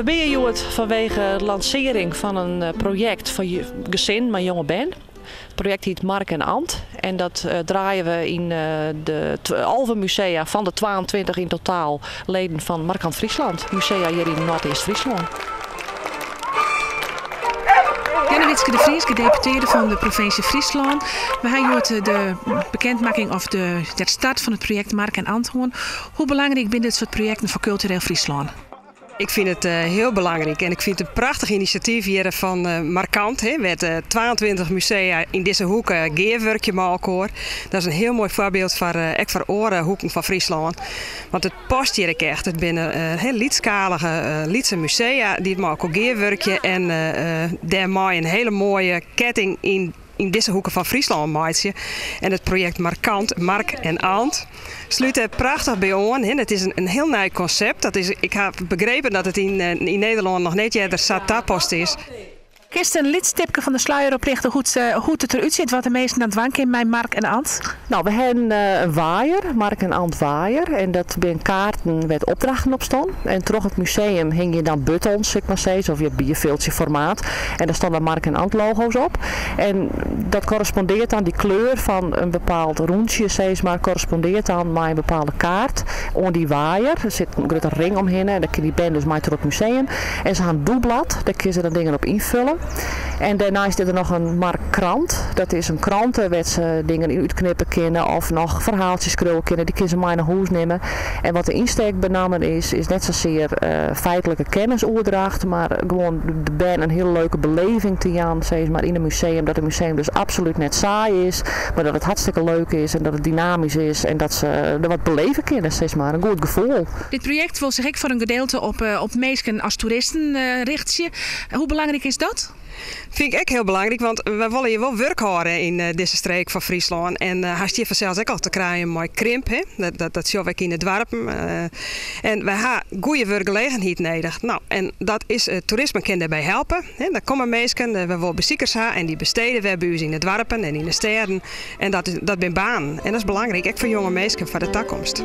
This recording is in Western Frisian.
We binne hjoed fanwege de lansearring fan in eh, projekt foar gesin mei jonge bern. It projekt hyt Mark en Ant en dat eh, draaie we yn eh, de 11 musea fan de 22 yn totaal leden fan Markant Friesland, musea hjir yn Noardeast-Fryslân. Jannewietske de Vries, gedeputeerde fan de provinsje Fryslân. We ha hjoed de bekendmakking of de, de start fan it projekt Mark en Ant hân. Hoe belangryk binne dit soart projekten foar kultureel Fryslân? Ik fyn it hiel belangryk en ik fyn it in prachtich inisjatyf hjir fan Markant, wêr't 22 musea yn dizze hoeke gearwurkje mei elkoar. Dat is in hiel moai foarbyld foar ek foar oare hoeken fan Fryslân. Want it past hjir ek echt. It binne hiel lytsskalige lytse musea dy't mei elkoar gearwurkje en dêrmei in hiele moaie ketting yn yn dizze hoeke fan Fryslân meitsje. En it projekt Markant, Mark en Ant, slút dêr prachtich by oan. It is in hiel nij konsept. Dat is, ik ha begrepen dat it yn yn Nederlân noch net earder sa tapast is. Kinst in lyts tipke fan de sluier oplichte hoe't hoe't it derút sjit, wat de minsken dan dwaan kinne mei Mark en Ant? No, we ha in waaier, Mark en Ant waaier. En dat binne kaarten wêr't opdrachten op staan. En troch it museum hingje dan buttons, sil ik mar sizze, of je bierviltsje-formaat. En dêr stean dan Mark en Ant logo's op. En dat korrespondeart dan, dy kleur fan in bepaald rûntsje, sis mar, korrespondeart dan mei in bepaalde kaart oan dy waaier. Der sit in grutte ring omhinne en dêr kinne dy bern dus mei troch it museum. En se ha in doeblad, dêr kinne se dan dingen op ynfulle. En dêrneist is der noch in Markkrant. Dat is in krante wêr't se dingen yn útknippe kinne of noch ferhaaltsjes skriuwe kinne. Dy kinne se mei nei hûs nimme. En wat de ynsteek benammen is, is net sasear feitlike kennisoerdracht, mar gewoan de bern in hiele leuke beleving te jaan, sis mar, yn in museum. Dat in museum dus absolút net saai is, mar dat it hartstikke leuk is en dat it dynamysk is en dat se der wat beleve kinne, sis mar. In goed gefoel. Dit projekt wol sich ek foar in gedeelte op op minsken as toeristen richtsje. Hoe belangryk is dat? Fyn ik ek hiel belangryk, want wy wolle hjir wol wurk hâlde yn dizze streek fan Fryslân. En hast hjir fansels ek al te krijen mei krimp, hè? Dat, dat sjogge we ek yn de doarpen. En wy ha goede wurkgelegenheid nedich. No, en dat is, toerisme kin dêrby helpe. Hè? Der komme minsken, we wolle besikers ha en dy bestede wer by ús yn de doarpen en yn de stêden. En dat, dat binne banen. En dat is belangryk, ek foar jonge minsken, foar de takomst.